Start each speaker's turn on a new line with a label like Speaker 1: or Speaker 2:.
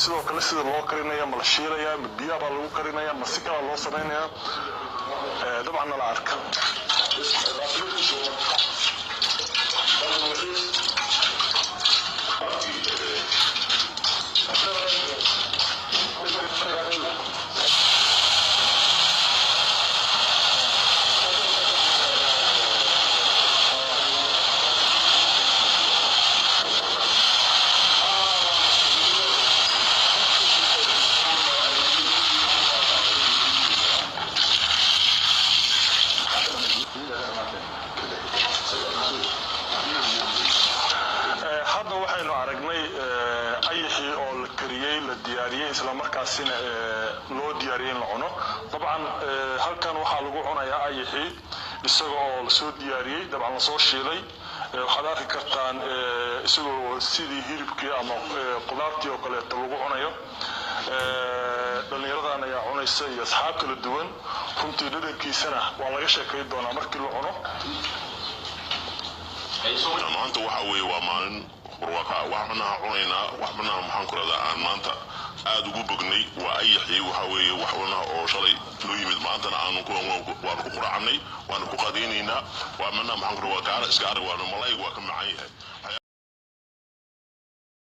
Speaker 1: Sidoo kale sida loo karinaya, ma la shiilaya, ma biyaha baa lagu karinaya, ma si kalaa loo samaynaya? Dabcan nala arka. Hadda waxaynu aragnay ayaxii oo la kariyey, la diyaariyey, islamarkaasina loo diyaariyey in la cuno. Dabcan halkan waxaa lagu cunayaa ayaxii isaga oo lasoo diyaariyey, dabcan lasoo shiilay. Waxaad arki kartaan isagoo sidii hilibkii ama qudaartii oo kaleeto lagu cunayo. Dhallinyaradan ayaa cunaysa iyo asxaab kala duwan. Runtii dhadhankiisana waa laga sheekay doonaa markii la cuno.
Speaker 2: Maanta waxa weeye waa maalin barwaaqa. Wax manaha cunaynaa, wax manaha maxaan ku rahdaa aan maanta aad ugu bognay waa ayaxii. Waxa weeye wax manaha oo shalay noo yimid, maantana aanu waanu ku quracannay, waanu ku qadaynaynaa. Waa manaha maxaan ku rahdaa, waa kaala iska arag, waanu malayg waa ka macaan yahay.